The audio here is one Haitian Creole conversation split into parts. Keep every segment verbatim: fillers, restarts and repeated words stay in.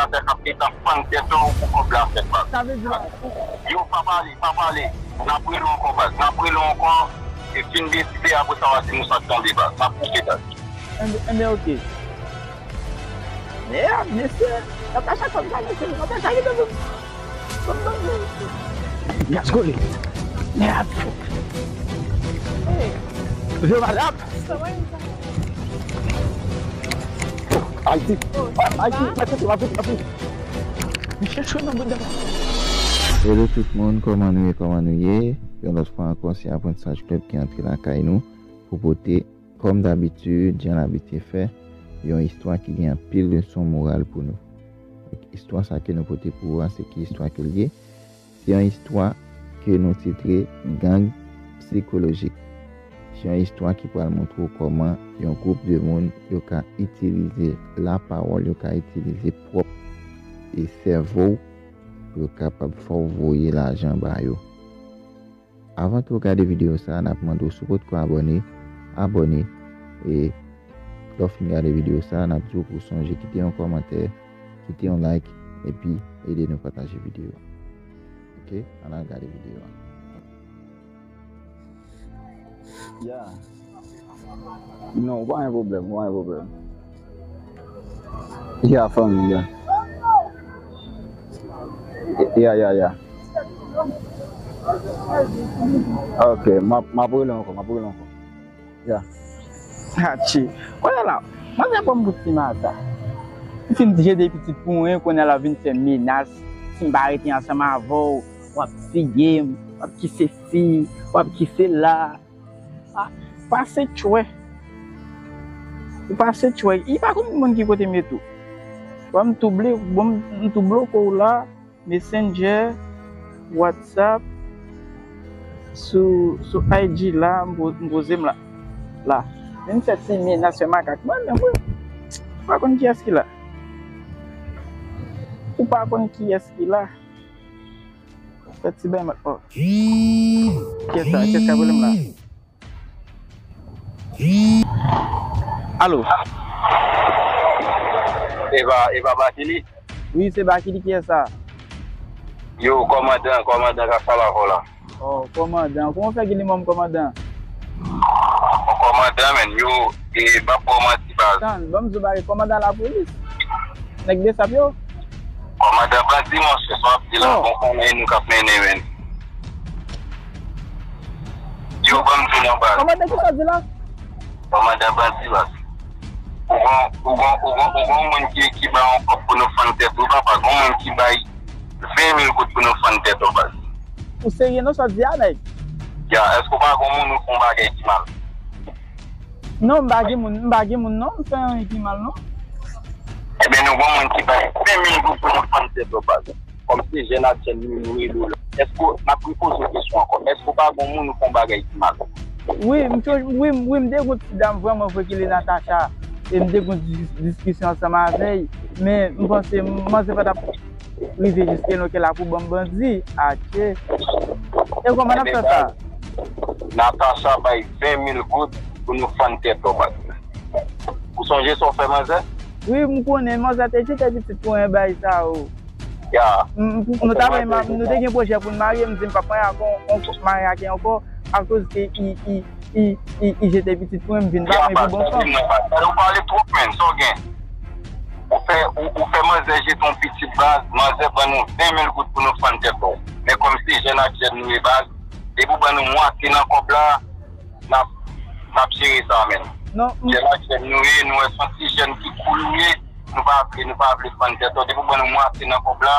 Sa fè k ap gentan fann tèt ou pou kòb la fèt, baz. Sa vle di la. Yo, pa pale, pa pale. N ap rele w ankò, baz. N ap rele w ankò. E fin deside, apre sa, w a di nou sa k tande, baz. N ap koupe, baz. Enben, enben, oke. Mèd, mesye. Natacha, kòm sa, mesye. Natacha, kite pou. Gazgole. Mèd. Hey. Yo, madam. Kòman w ye? Ayiti. Oh, Ayiti. Mwen kote, mwen kote, mwen kote. Mwen chèche nan bout daba. Hello tout moun, kòman nou ye, kòman nou ye? Yon lòt fwa ankò, se Aprantisaj Club ki antre lakay nou pou pote, kòm dabitid, jan l abitye fè, yon istwa ki gen anpil leson moral pou nou. Istwa sa ke nou pote pou ou a, se ki istwa ke l ye? Se yon istwa ke nou titre Gang Sikolojik. Se yon istwa ki pral montre w kòman yon gwoup de moun yo ka itilize lapawòl, yo ka itilize pwòp e sèvo w pou yo kapab fè w voye lajan ba yo. Avan ke w gade videyo sa a, n ap mande w, si w potko abòne, abòne. E lè w fin gade videyo sa a, n ap di w pou w sonje kite yon kòmantè, kite yon like, epi ede nou pataje videyo a. Oke, ann al gade videyo a. Ya. Non, pa gen pwoblèm, pa gen pwoblèm. Ya, fanmi, ya. Ya, ya, ya. Ok, m ap, m ap rele ankò, m ap rele ankò. Ya. Atchi. Kounye a la, manzè pran m pou ti mata. Li fin jete pitit pou mwen, kounye a la vin fè menas. Si m pa rete ansanm avè w, w ap tiye m, w ap ki sesi, w ap ki sela. Ah, pase tchwè. Ou pase tchwè. Li pa konn moun ki kote m ye tou. Bon, m tou ble-, bon, m tou bloke w la. Messenger, WhatsApp, sou, sou I G la, m po-, m poze m la. La. Vin fè ti menas, fè makak. Mwen menm, wi. Ou pa konn kiyès ki la. Ou pa konn kiyès ki la. Fè ti bay mat. Oh. Kiyès sa? Kiyès k ap rele m la? Alo. Eva, Eva Bakili? Wi, se Bakili, kiyès sa? Yo, kòmandan, kòmandan k ap pale avè w la. Oh, kòmandan. Kòman w fè ki li menm, kòmandan? Bon, kòmandan, men, yo, e, m ap ba w manti, baz. Tann, ban m di w bagay, kòmandan lapolis. Nèg Besap yo? Kòmandan bandi, monchè, sa w ap di la, oh, bon, konnen nou k ap mennen, men. Yo, ban m di w non, baz. Kòmandan, kisa w di la? Kòmandan bandi, baz. Ou gon, ou gon, ou gon, ou gon moun ki, ki ba yon kòb pou nou fann tèt ou, papa. Gon moun ki bay ven mil goud pou nou fann tèt ou, baz. Ou serye non, sa w di a, nèg? Ya, èske w pa gon moun ou fè yon bagay ki mal? Non, m pa gen moun, m pa gen moun non, m fè anyen ki mal non. Ebyen, nou gon moun ki bay ven mil goud pou nou fann tèt ou, baz. Kòm se jèn ak jèn nou, nou rele w la. Èske, m ap repoze w kesyon ankò, èske w pa gon moun ou fè yon bagay ki mal? Wi, m chonje, wi, m, wi, m te gon ti dam vrèman vre ki rele Natacha. E m te gon dis-, diskisyon ansanm avè l. Men, m panse, manzè pa t ap rive jiske non ke la pou ban m bandi. Atche. E kòman n ap fè sa? Natacha bay ven mil goud pou nou fann tèt ou, baz. Ou sonje sa w fè manzè? Wi, m konnen manzè te jete pitit pou mwen bay sa yo. Ya. M, m, nou ta bay, nou te gen pwojè pou n marye, m di m p ap marye ak on, on, marye ak ankò, akoz ke i, i, i, i, i jete pitit pou mwen, m vin pa mwen pou bon fanm. Ou pale twòp, menn, sa w gen? Ou fè, ou, ou fè manzè jete yon pitit baz, manzè ban nou ven mil goud pou nou fann tèt ou. Men kòm se jèn ak jèn nou ye baz, depi w ban nou mwatye nan kòb la, n ap, n ap jere sa, menn. Non, m- Jèn ak jèn nou ye, nou wè se yon ti jèn ki cool nou ye, nou pa vle, nou pa vle fann tèt ou. Depi w ban nou mwatye nan kòb la,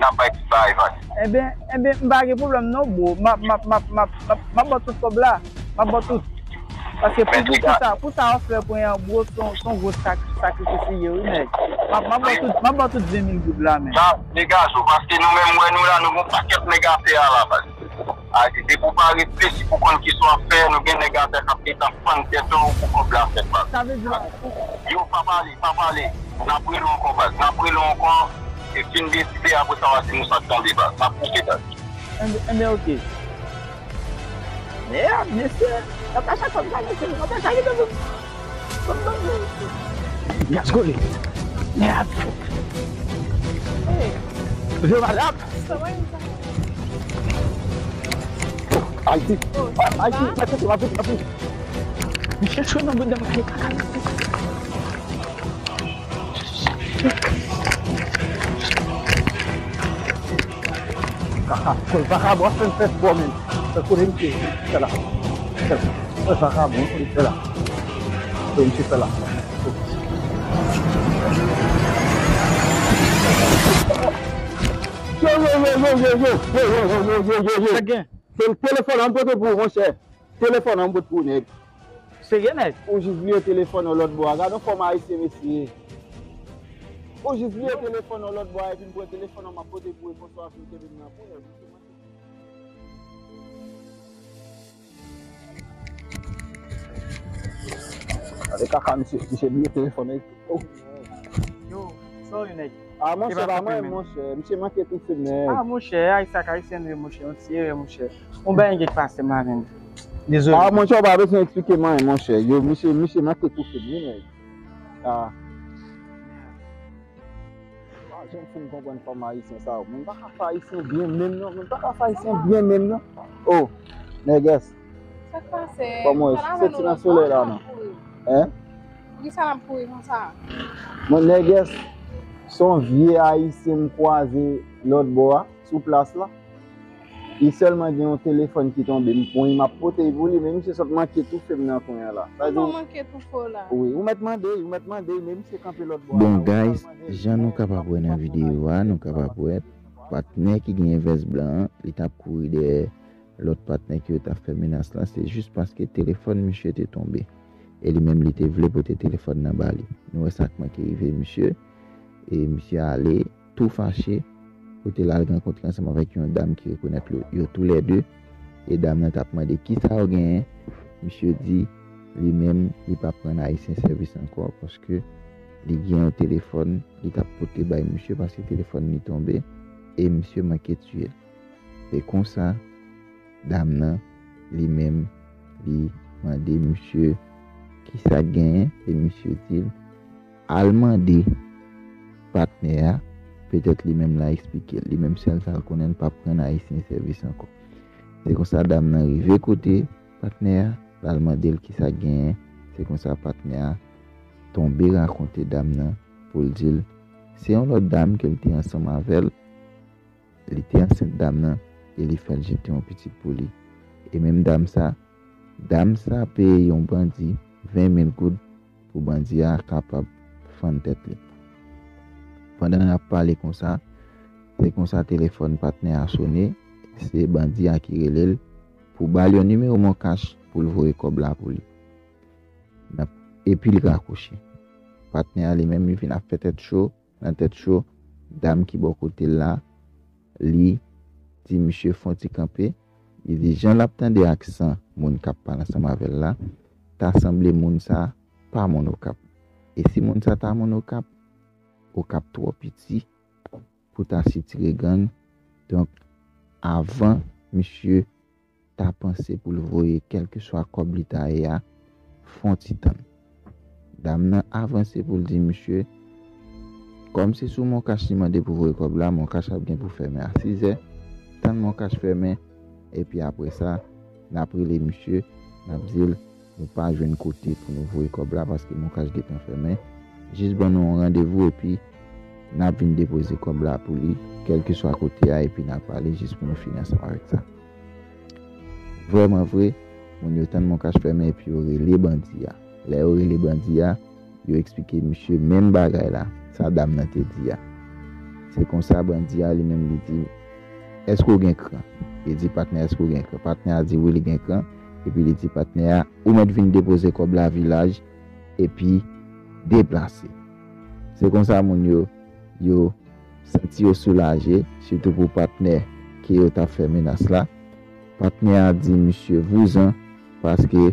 n ap bay tout bagay vag. Enben, enben, m pa gen pwoblèm non, bro. M ap, m ap, m ap, m ap, m ap, m ap ba w tout kòb la. M ap ba w tout. Paske pou, pou, pou sa, pou sa w ap fè pou yon bro, se yon, se yon gwo sak-, sakrifis li ye, wi, nèg. M ap, m ap ba w tout, m ap ba w tout ven mil goud la, men. Sa, degaje w, paske nou menm, wè nou la, nou gon pakèt nèg atè a la, baz. A di, depi w pa reflechi pou konn kisa w ap fè, nou gen nèg atè k ap gentan fann tèt ou pou kòb la fèt, baz. Sa vle di la. Yo, pa pale, pa pale. N ap rele w ankò, baz. N ap rele w ankò. E fin deside, apre sa, w a di nou sa k tande, baz. N ap koupe, baz. Enben, enben, oke. Mèd, mesye. Natacha kòb la, mesye. Natacha kite pou. Gazgole. Mèd. Bonjou, madanm. Kòman w ye? Ayiti. Ayiti, Ayiti, Ayiti. Misye chwe nan boudam kay kaka. Kaka, kòl vakabon ap fè m fè spò menm. Fè kote m fè la. Fè la. Fè vakabon, kote m fè la. Kote m fè la. Yo, yo, yo, yo, yo, yo. Sa gen? Tel-, telefòn an m pote pou ou, monchè. Telefòn an m pote pou ou, nèg. Serye, nèg? Ou jis bliye telefòn an lòt bò a. Gad yon fòm ayisyen, mesye. Ou jis bliye telefòn an lòt bò a, epi m pran telefòn an, m ap pote pou ou, e konsa w ap vin kenbe m nan kou, nèg. Gade kaka, misye, misye bliye telefòn, nèg. Oh. Yo, sorry, nèg. Ah, monchè, pa mwen, monchè. Misye manke toufe m, nèg. Ah, monchè, Ayisyen ak Ayisyen nou ye, monchè. Yon ti erè, monchè. Yon bagay ki pase m avè m. Dezole. Ah, monchè, ou pa bezwen eksplike m anyen, monchè. Yo, misye, misye manke toufe m, wi, nèg. Ah. Ah, jan m fin konprann fòm ayisyen sa yo. Mwen pa ka fè ayisyen byen menm, non. Mwen pa ka fè ayisyen byen menm, non. Oh, nègès. Sa k pase? Kòman w ye? Soti nan solèy la, non? Hein? Poukisa n ap kouri konsa? Mwen, nègès, se yon vye ayisyen m kwaze lòt bò a, sou plas la. Li sèlman gen yon telefòn ki tonbe, m pran, m ap pote l pou li, men misye sot manke toufe m nan kwen an la. Sa di w manke toufe w la? Wi, ou mèt mande, ou mèt mande, men misye kanpe lòt bò a. Bon, guys, jan nou kapab wè nan videyo a, nou kapab wè patnè ki genyen vès blan an, li t ap kouri dèyè lòt patnè ke yo t ap fè menas la, se jis paske telefòn misye te tonbe. E li menm, li te vle pote telefòn nan ba li. Nou wè sa k manke rive misye. E misye ale tou fache, kote l al rankontre ansanm avèk yon dam ki rekonèt yo, yo toulède. E dam nan t ap mande kisa yo genyen. Misye di, li menm, li p ap rann Ayisyen sèvis ankò, paske li gen yon telefòn, li t ap pote bay misye, paske telefòn li tonbe, e misye manke tiye l. Se konsa, dam nan, li menm, li mande misye kisa k genyen, e misye di l, al mande patnè a, petèt li menm l a eksplike l. Li menm, sèl sa l konnen, l p ap rann Ayisyen sèvis ankò. Se konsa, dam nan rive kote patnè a, l al mande l kisa k genyen. Se konsa, patnè a tonbe rakonte dam nan pou l di l, se yon lòt dam ke l te ansanm avè l. Li te ansent dam nan e li fè l jete yon pitit pou li. E menm dam sa, dam sa peye yon bandi ven mil goud pou bandi a kapab fann tèt li. Pandan y ap pale konsa, se konsa telefòn patnè a sone, se bandi a ki rele l pou ba l yon nimewo MonCash pou l voye kòb la pou li. Nan, epi l rakwoche. Patnè a li menm, li vin ap fè tèt cho, nan tèt cho, dam ki bò kote l la, li di misye fè yon ti kanpe, li di jan l ap tande aksan moun k ap pale ansanm avè l la, ta sanble moun sa pa moun Okap. E si moun sa ta moun Okap, Okap twò piti pou ta sitire gang. Donk, avan misye ta panse pou l voye kèlkeswa kòb li ta ye a, fè yon ti tann. Dam nan avanse pou l di misye, kòm se sou MonCash li mande pou voye kòb la, MonCash ap gen pou fèmen a sizè, tann MonCash fèmen, epi apre sa, n ap rele misye, n ap di l, nou pa jwenn kote pou nou voye kòb la paske MonCash gentan fèmen. Jis ban nou yon randevou epi n ap vin depoze kòb la pou li, kèlkeswa kote a, epi n ap pale jis pou nou fini ansanm avèk sa. Vrèman vre, moun yo tann MonCash fèmen epi yo rele bandi a. Lè yo rele bandi a, yo eksplike misye menm bagay la, sa dam nan te di a. Se konsa bandi a li menm li di, èske w gen kran? Li di patnè a, èske w gen kran? Patnè a di wi, li gen kran. Epi li di patnè a, ou mèt vin depoze kòb la vilaj, epi deplase. Se konsa moun yo, yo santi yo soulaje, sitou pou patnè ke yo t ap fè menas la. Patnè a di misye vouzan, paske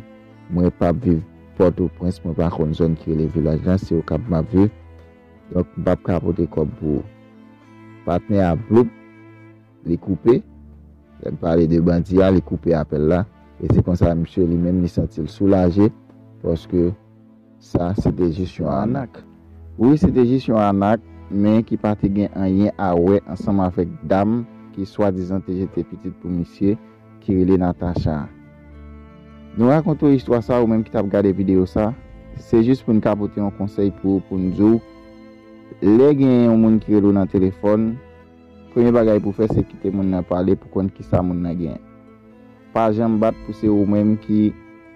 mwen p ap viv Pòtoprens, mwen pa konn zòn ki rele vilaj la, se Okap m ap viv. Donk, m p ap ka pote kòb pou ou. Patnè a bloup, li koupe. Lè m pale de bandi a, li koupe apèl la. E se konsa, misye li menm, li santi l soulaje, paske sa, se te jis yon anak. Wi, se te jis yon anak. men ki pa te gen anyen a wè ansanm avèk dam ki swadizan te jete pitit pou misye, ki rele Natacha a. Nou rakonte w istwa sa, ou menm ki t ap gade videyo sa, se jis pou n ka pote yon konsèy pou ou, pou n di w, lè gen yon moun ki rele w nan telefòn, premye bagay pou w fè, se kite moun nan pale pou konn kisa moun nan genyen. Pa janm bat pou se ou menm ki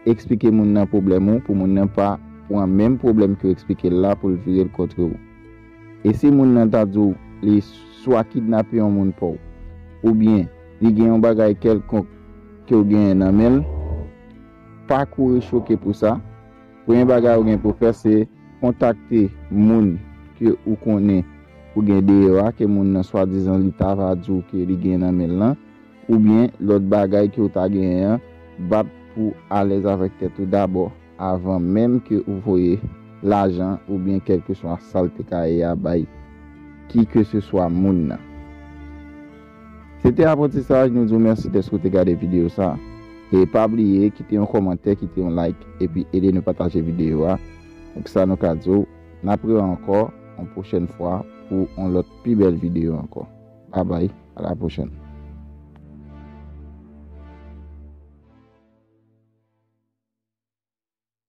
eksplike moun nan pwoblèm ou, pou moun nan pa pran menm pwoblèm ke w eksplike l la pou l vire l kontre w. E si moun nan ta di w li swa kidnape yon moun pa w, oubyen li gen yon bagay kèlkonk ke w genyen nan men l, pa kouri choke pou sa. Premye bagay ou gen pou fè, se kontakte moun ke ou konnen ou gen deyò a, ke moun nan swadizan li ta va di w ke li gen nan men l lan, oubyen lòt bagay ke w ta genyen an, bat pou alèz avèk tèt ou dabò, avan menm ke ou voye lajan oubyen kèlkeswa sa l te ka ye a bay kikeseswa moun nan. Se te aprantisaj, nou di w mèsi dèske w te gade videyo sa. E pa bliye, kite yon kòmantè, kite yon like, epi ede nou pataje videyo a. Donk sa nou ka di w, n ap rewè ankò yon pwochèn fwa pou yon lòt pi bèl videyo ankò. Babay, a la pwochèn.